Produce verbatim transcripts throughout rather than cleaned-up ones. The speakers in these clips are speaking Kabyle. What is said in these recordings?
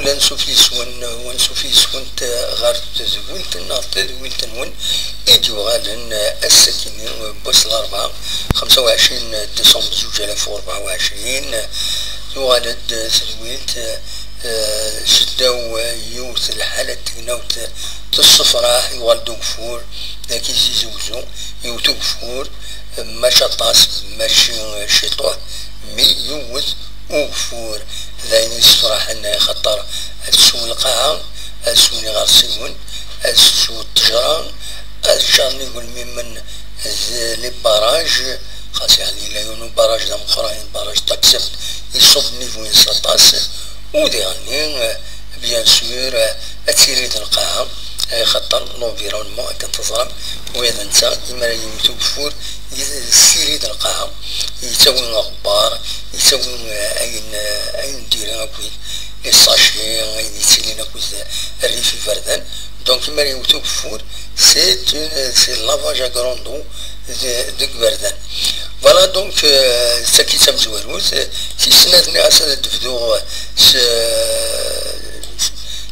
Ansuf yes-wen, u ansuf yes-went ɣer tedwilt-nneɣ, tadwilt-nwen i d-yuɣalen ass-agi n wass n larebɛa, xemsa u ɛecrin décembre zuǧ alaf u rebɛa u ɛecrin. Tuɣal-d tedwilt, eh, seddaw yiwet lḥala n tegnawt tessefraḥ, yuɣal-d ugeffur dagi Tizi Uzzu, yewwet ugeffur, mačči aṭas, mačči ciṭuḥ, mi yewwet ugeffur. D ayen yessefraḥen, axaṭer ad tsew lqaɛa, ad swen iɣersiwen, ad tsew ttejra, ad ččaren igelmimen d les barrages, xas yeɛni yella yiwen ubarraj d ameqqran, barraj Taksebt, iṣubb niveau-ines aṭas, u diɣenni, bien sûr, ad tili d lqaɛa, axaṭer l'environnement akken teẓram, wa d netta, imi ara yewwet ugeffur, s tili d lqaɛa, yettawi aɣebbar, yettawi, eh, ayen, eh, ayen n diri akked les sachets, ayen yettilin akked rrif iberdan. Donc, imi ara yewwet ugeffur, c'est une, c'est lavage à grande eau de, deg iberdan. Voilà, donc, euh, d tagi d tamezwarut. Tis snat, nniɣ-as ad d-bduɣ s,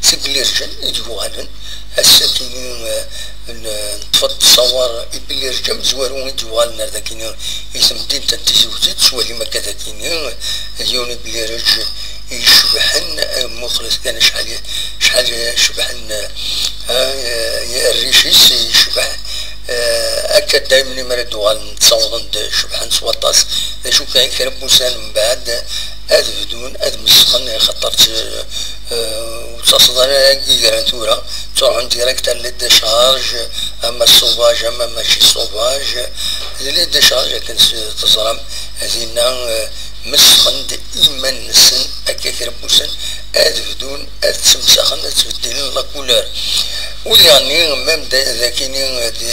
s Ibellireǧen i d-yuɣalen. Ass-agi, eh, n-, neṭṭef-d ttṣawar Ibellireǧ amezwaru i d-yuɣalen ar dagi i temdint n Tizi Uzzu, tettwalim akka dagi, d yiwen Ibellireǧ icebḥen, eh, muqlet kan acḥal, acḥal cebḥen, eh, eh, rric-is yecbeḥ, eh, akka daymen mi ara d-uɣalen ttawḍen-d cebḥen s waṭas. D acu kan, kra n wussan mbeɛd ad bdun ad mesxen, xaṭer tt-, eh, ur ttaseḍ ara agi gar tura, ttruḥun direct à les décharges, ama sauvage, ama mačči sauvage. D les décharges akken s-, teẓram, dinna, eh, mesxen-d iman-nsen akka kra n wussan ad bdun ad ttemsaxen, ad ttbeddilen la couleur. U diɣenni, même d, d akini, d,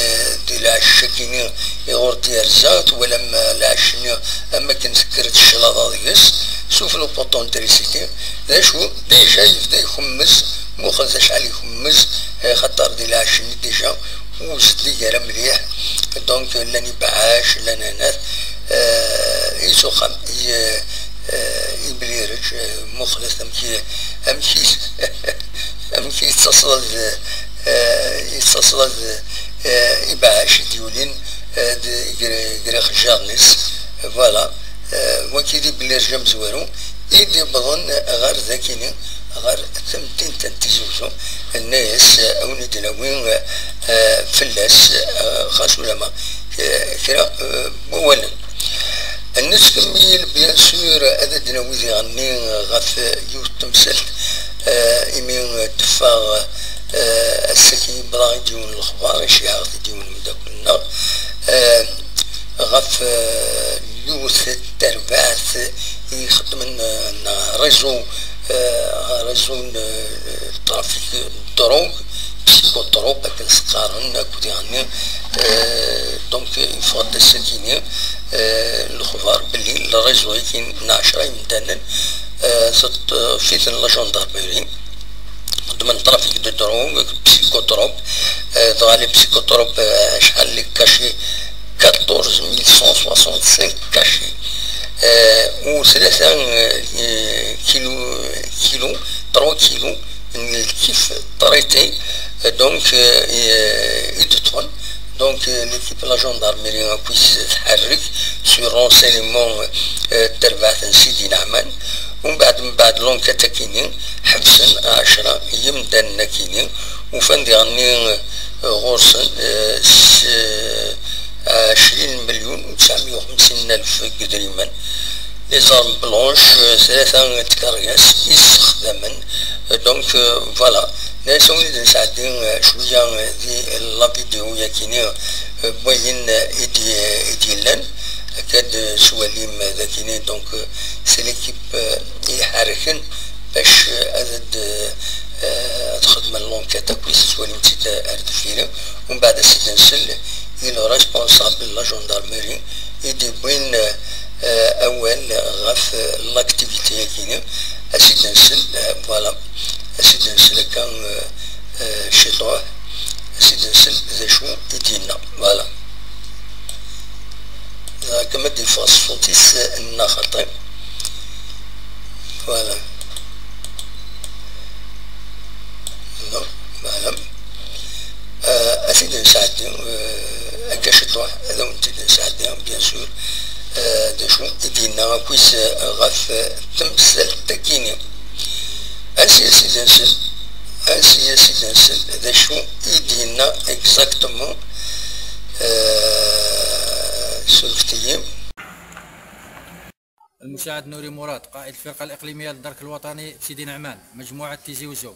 d lɛecc akini iɣur d-yerza, twalam, eh, lɛecc-nni am akken tekker-d cclaḍa deg-s, sauf le poteau d'électricité. D acu, déjà yebda ikemmez, muqel d acḥal ikemmez, eh, xaṭer di lɛecc-nni déjà ur zeddig ara mliḥ. Donc, llan ibeɛɛac, llan anat, eh, i s uxxam, i, eh, Ibellireǧ, eh, muqlet amek i, amek i, amek i yettaṣla d, eh, yettaṣla d, eh, ibeɛɛac i d-yulin, eh, d-, gar, gar ixejjaren-is. Voilà. Eh, wagi d Ibellireǧ amezwaru i d-iwwḍen ɣer dakini, ɣer temdint n Tizi Uzzu. Nna-yas, eh, a wen-id-nawi, eh, fell-as, eh, xas ulama, eh, kra, eh, n wawalen. Nettkemmil, bien sûr, ad d-nawi diɣenni ɣef yiwet n temsalt, eh, imi d-teffeɣ, eh, ass-agi, yewweḍ-aɣ-d yiwen n lexbar, iceyyeɛ-aɣ-t-id yiwen n umeddakel-nneɣ, eh, ɣef, eh, yiwet n terbaɛt i ixeddmen, eh, n réseau, eh, réseau n, eh, trafic de drogue, psychotrope akken s-qqaren, akked diɣenni, eh, donc, yeffeɣ-d ass-agi-nni, eh, lexbar belli le réseau-agi n ɛecra yemdanen, eh, teṭṭef-iten la gendarmerie. Xeddmen trafic de drogue, psychotrope, eh, dɣa les psychotropes, eh, acḥal les cachets, quatorze mille cent soixante-cinq cachets. Eh, u tlata, eh, kilo, kilo, trois kilos n lkif traité, eh, donc, eh, i d-ṭṭfen. Donc, eh, l'équipe la gendarmerie akkit tḥerrek sur renseignement, eh, n terbaɛt n Sidi Neɛman. Umbeɛd, mbeɛd l'enquête akini, ḥebsen ɛecra yemdanen akini, ufan diɣenni, eh, ɣur-sen, eh, s, eh, ɛecrin melyun u tesɛemya u xemsin alef n yedrimen. Les armes blanches, eh, tlata n tkeryas i ssexdamen. Eh, donc, eh, voilà. Nna-yas a wen-id-nesɛeddi, eh, cwiya, eh, di la vidéo yakini, eh, n wayen, eh, i d-, i d-yellan. Akka d-, eh, s walim, eh, dakini, donc, eh, c'est l'équipe, eh, i iḥerrken bac, eh, ad d-, eh, ad xedmen l'enquête akkit, tettwalim-tt-id ar deffir. Umbeɛd ad s-id-nsel i le responsable de la gendarmerie i d-iwwin, eh, eh, awal ɣef, eh, l'activité-agi-nni. Ad s-id-nsel, eh, voilà, ad s-id-nsel akka, eh, eh, ciṭuḥ, ad s-id-nsel d acu i d-yenna. Voilà. Dɣa kem ad d-yeffeɣ ṣṣut-is, eh, nna xaṭi. Voilà. Ad t-id-nesɛeddi, eh, akka ciṭuḥ, ad awen-t-id-nesɛeddi, bien sûr, eh, d acu i d-yenna akk-is, eh, ɣef, eh, temsalt-agi-nni. Ansi as-id-nsel, ansi as-id-nsel, d acu i d-yenna exactement, eh, surfet-iyi. المساعد نوري مراد، قائد الفرقة الإقليمية للدرك الوطني بسيدي نعمان، مجموعة تيزي وزو.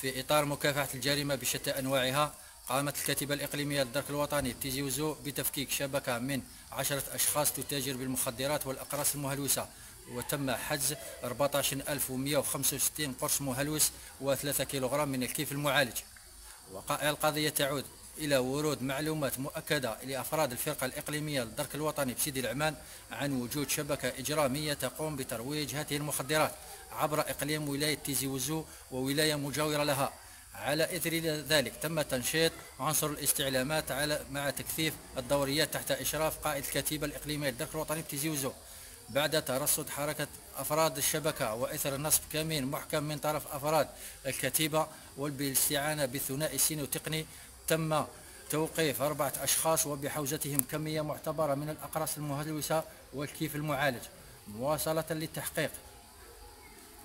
في إطار مكافحة الجريمة بشتى أنواعها، قامت الكاتبة الإقليمية للدرك الوطني بتيزي وزو بتفكيك شبكة من عشرة أشخاص تتاجر بالمخدرات والأقراص المهلوسة، وتم حجز أربعتاش ألف ومية وخمسة وستين قرص مهلوس وثلاثة كيلوغرام من الكيف المعالج. وقائع القضية تعود إلى ورود معلومات مؤكدة لأفراد الفرقة الإقليمية للدرك الوطني بسيدي العمان عن وجود شبكة إجرامية تقوم بترويج هذه المخدرات عبر إقليم ولاية تيزي وزو وولاية مجاورة لها. على إثر ذلك، تم تنشيط عنصر الاستعلامات على، مع تكثيف الدوريات تحت إشراف قائد الكتيبة الإقليمية للدرك الوطني بتيزي وزو، بعد ترصد حركة أفراد الشبكة وإثر نصب كمين محكم من طرف أفراد الكتيبة، وبالاستعانة بالثنائي السينوتقني تم توقيف أربعة أشخاص وبحوزتهم كمية معتبرة من الأقراص المهلوسة والكيف المعالج، مواصلة للتحقيق.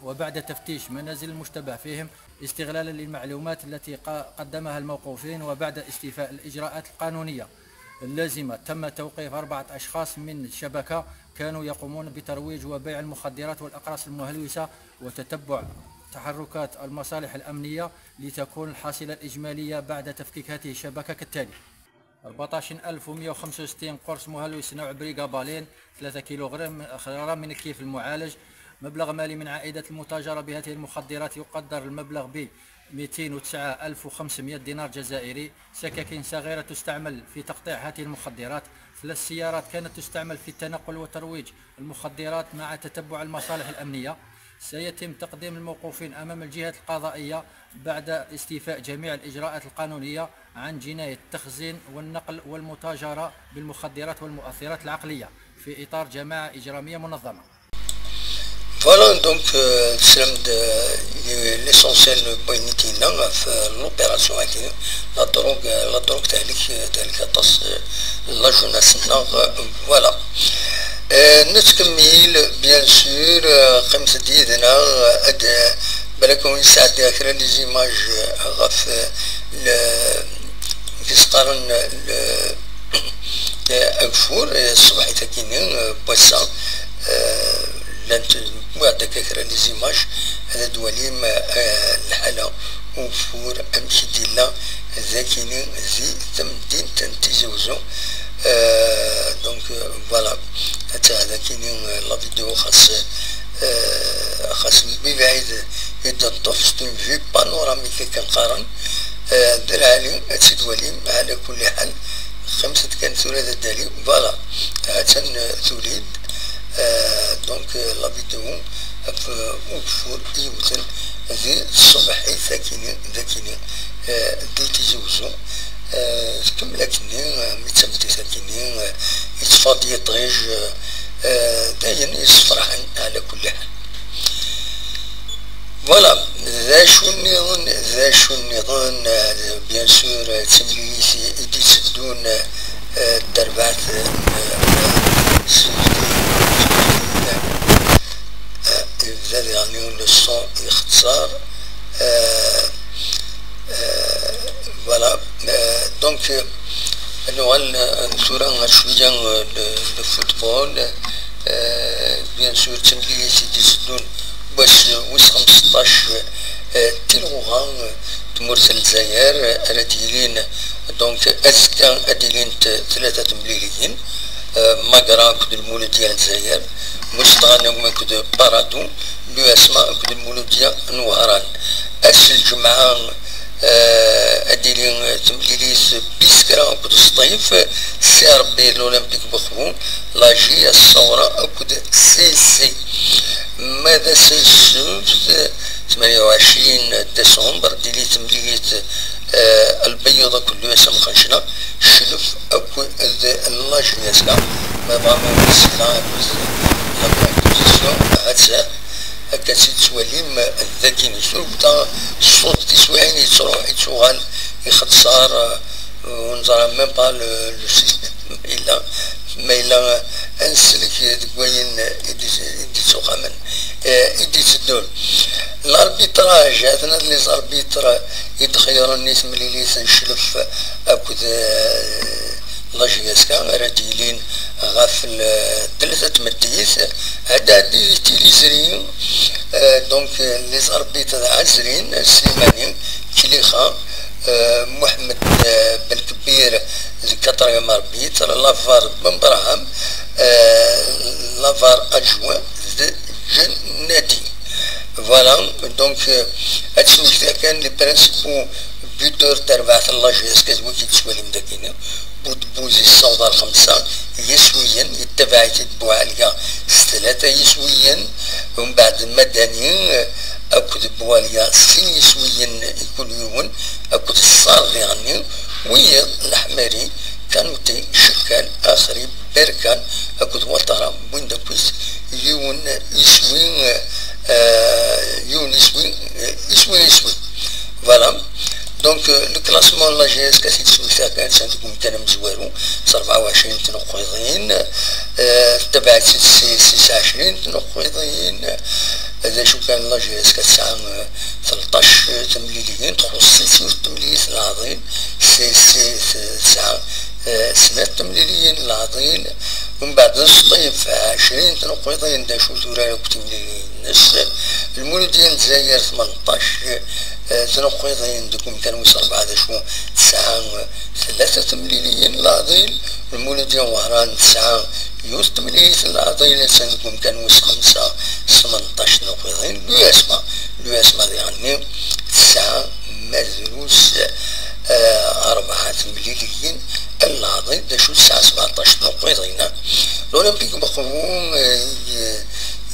وبعد تفتيش منازل المشتبه فيهم استغلالا للمعلومات التي ق-، قدمها الموقوفين، وبعد استيفاء الإجراءات القانونية اللازمة، تم توقيف أربعة أشخاص من الشبكة كانوا يقومون بترويج وبيع المخدرات والأقراص المهلوسة، وتتبع تحركات المصالح الأمنية لتكون الحاصلة الإجمالية بعد تفكيك هذه الشبكة كالتالي: أربعتاش ألف ومية وخمسة وستين قرص مهلوس نوع بريغابالين، ثلاثة كيلوغرام، غرام من الكيف المعالج. مبلغ مالي من عائدة المتاجرة بهذه المخدرات يقدر المبلغ ب ميتين وتسعة ألف وخمسمية دينار جزائري. سكاكين صغيرة تستعمل في تقطيع هذه المخدرات. ثلاث سيارات كانت تستعمل في التنقل وترويج المخدرات مع تتبع المصالح الأمنية. سيتم تقديم الموقوفين أمام الجهات القضائية بعد استيفاء جميع الإجراءات القانونية عن جناية التخزين والنقل والمتاجرة بالمخدرات والمؤثرات العقلية في إطار جماعة إجرامية منظمة. Voilà, donc, euh, c'est le, l'essentiel point ici, là, l'opération, la drogue, la drogue, telle que, telle que, la jeunesse, voilà. Nettkemmil, bien sûr, qqimet-d yid-neɣ, ad, balak ad wen-sɛeddiɣ kra n les images ɣef, le, kif s-qqaren, le, ageffur, ṣṣbeḥ-agi-nni, n wass-a, llant, wwiɣ-d akka kra n les images, ad d-twalim lḥala ugeffur amek i d-yella dagi-nni di temdint n Tizi Wezzu. Donc, voilà, atta dagi-nni la vidéo xas, xas mebɛid i d-neṭṭef, c'est une vue panoramique akken qqaren. D lɛali ad tt-id-twalim, ɛla kulli ḥal, qqimet-d kan tura d addali, voilà, ha-tt-an tuli-d. Donc, la vidéo ɣef ugeffur i yewten di tṣebḥit akini, d akini, di Tizi Wezzu. Tkemmel akkenni, mi d tameddit akkenni, yetteffeɣ-d yiṭij, d ayen yessefraḥen ɛla kulli ḥal. Voilà, d acu nniḍen, d acu nniḍen, bien sûr, d timlilit i d-itteddun, d tarbaɛt n sbti, yebda diɣen le son yextar. Voilà, donc, nuɣal tura ar cwiya, le football. Bien sûr, d timlilit i d-itteddun wass wis xemseṭṭac, tilɣuɣa, tmurt n Lezzayer, ara d-yilin, donc, azekka ad d-ilint tlata temliliyin, Magra akked Lmuludya n Lezzayer, Mustɣanam akked Paradou, l'U S M A akked Lmuludya n Wehran. Ass n lǧemɛa, ad d-tili temlilit Biskra akked Sṭif, C R B l'Olympique Moscou, la J S Saoura akked C S C. Ma d ass n ssebt, tmanya u ɛecrin décembre, d-tili temlilit Lbeyyeḍ akked l'U S M Xencna, Cclef akked la J S K. Ma bɣam ad wen-d-ssekneɣ akked la composition, ha-tt-a, akka tt-id-tettwalim dagi-nni. Surta ṣṣut tiswiɛin yettruḥ yettuɣal ixeṣṣar, Ur neẓra même pas le, le système. Ma yella, ma yella, euh, ad nsellek deg wayen i d-, i d-ittuqamen, euh, i d-itteddun. L'arbitrage, atna les arbitres i d-xeyyren i temlilit n Cclef akked, euh, la J S K, ara d-yilin ɣef l-, tlata tmeddit, ad d-tili Zrin, euh, donc, euh, les arbitres d Ɛezrin, Slimani, Klixa, euh, Mohamed, euh, Belkbir, le quatrième arbitre, la var Benbrahim, euh, la var adjoint d Jennadi. Voilà, donc, euh, ad smektiɣ kan les principaux buteurs n terbaɛt n la J S K, d wigi i tettwalim dagi. Boudbouz yessaweḍ ar xemsa yiswiyen, yettabaɛ-it-id Boualiya s tlata yiswiyen, umbeɛd Madani, eh, akked Boualiya sin yiswiyen i kul yiwen, akked Ṣṣar diɣenni, wiyiḍ Leḥmari, Kanuti, Cekkal, Axrib, Berkan akked Watara, wwin-d akkit yiwen iswi, eh, yiwen iswi, eh, iswi iswi. Voilà. Donc, euh, le classement n la J S K, ad t-id-smektiɣ kan, atan deg umkan amezwaru s rebɛa u ɛecrin n tneqqiḍin, euh, tabaɛet s, s, s ɛecrin n tneqqiḍin. D acu kan, la J S K tesɛa, euh, tleṭṭac, euh, temliliyin, txuṣṣ-itt yiwet temlilit n leɛḍil, s, s, s, tesɛa, euh, snat temliliyin n leɛḍil, mbeɛd Sṭif, ɛecrin n tneqqiḍin, d acu turar akk timliliyin-nnes. Lmuludya n Lezzayer, tmenṭac, eh, tneqqiḍin deg umkan wis rebɛa, d acu tesɛa, eh, tlata temliliyin n leɛḍil. Lmuludya n Wehran tesɛa yiwet temlilit n leɛḍil, attan deg umkan wis xemsa s tmenṭac tneqqiḍin. L'USMA, l'USMA diɣenni tesɛa ma drus, eh, rebɛa temliliyin n leɛḍil, d acu tesɛa sbeɛṭac tneqqiḍin. L'Olympique Mokroon, eh, i-,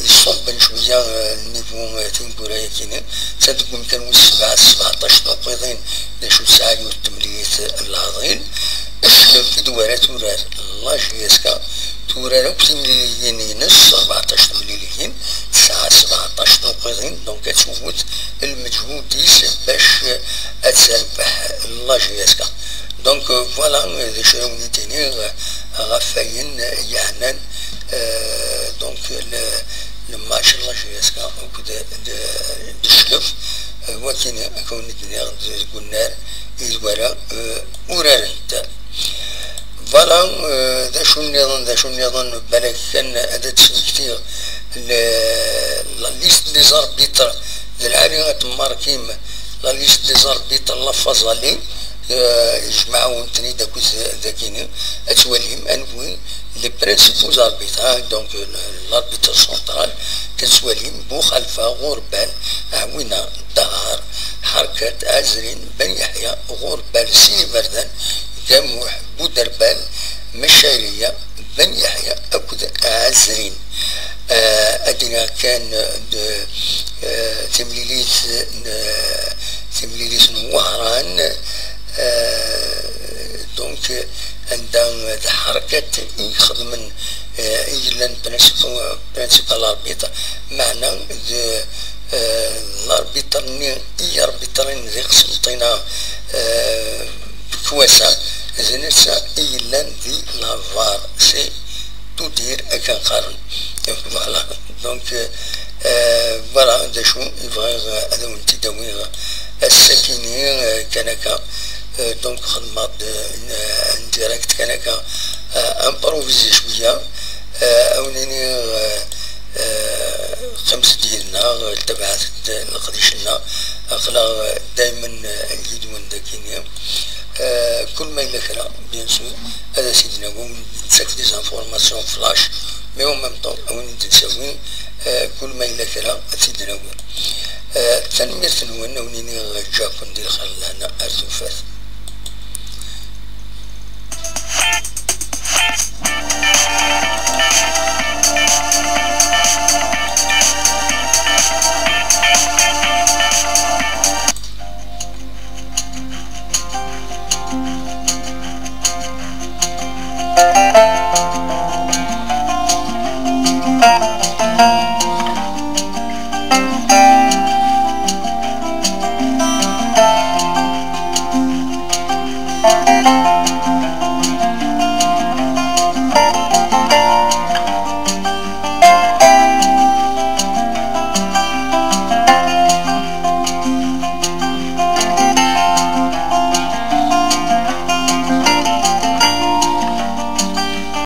iṣubben cwiya, eh, niveau, eh, tineggura-yagi-nni, atan deg umkan wis sebɛa s sbeɛṭac tneqqiḍin, d acu tesɛa yiwet temlilit n leɛḍil. Cclef i d-wara turar la J S K, turar akk timliliyin-ines, rbeɛṭac temliliyin, tesɛa sbeɛṭac tneqqiḍin, donc ad twet lmeǧhud-is bac ad terbeḥ la J S K. Donc, euh, voilà, euh, d acu ara wen-d-iniɣ, euh, ɣef wayen yeɛnan, euh, donc, le, le match n la J S K akked d, d, d Cclef, euh, wakken ad wen-d-iniɣ d, deg unnar i d-wara, euh, urarent. Voilà, euh, d acu nniḍen, d acu nniḍen, balak kan ad d-smektiɣ le, la liste des arbitres, d lɛali ad temmarkim la liste des arbitres, la phase aller, euh, jemɛeɣ-awen-ten-id akked dagini, ad twalim anwi les principaux arbitres, hein, donc, euh, l'arbitre central, ad twalim Boukhalifa, Ghourbal, Aouina, Dahar, Harkat, Azrine, Ben Yahia, Ghourbal, Sidi Bardan, Gamouh, Bouderbal, Mechayria, Ben Yahia akked Azrine. Euh, ad d-iniɣ kan, euh, d, euh, timlilit n, timlilit n Wehran, euh, donc, anda d Harkat i ixedmen, euh, i yellan principal, principal arbitre, meɛna d, euh, l'arbitre-nni i yarbitrin di Qsenṭina, euh, Kwasa, d netta i yellan di la var, c'est tout dire, akken qqaren. Voilà. Donc, euh, voilà, d acu i bɣiɣ, euh, ad awen-t-id-awiɣ ass-akini, euh, kan akka. Euh, donc, xedmeɣ-d, euh, une, euh, un direct kan akka, euh, improvisé cwiya. Euh, ad wen-iniɣ, euh, euh, qqimet-d yid-neɣ, tabaɛet-d leqdic-nneɣ. Aql-aɣ, euh, daymen, euh, yid-wen dagini. Euh, kul ma yella kra, bien sûr, ad as-id-nawi, nettak des informations flash, mais en même temps, ad wen-id-nsawi, euh, kul ma yella kra, ad t-id-nawi. Euh, tanemmirt-nwen, ad wen-iniɣ ǧǧaken di lxir n lehna ar tufat.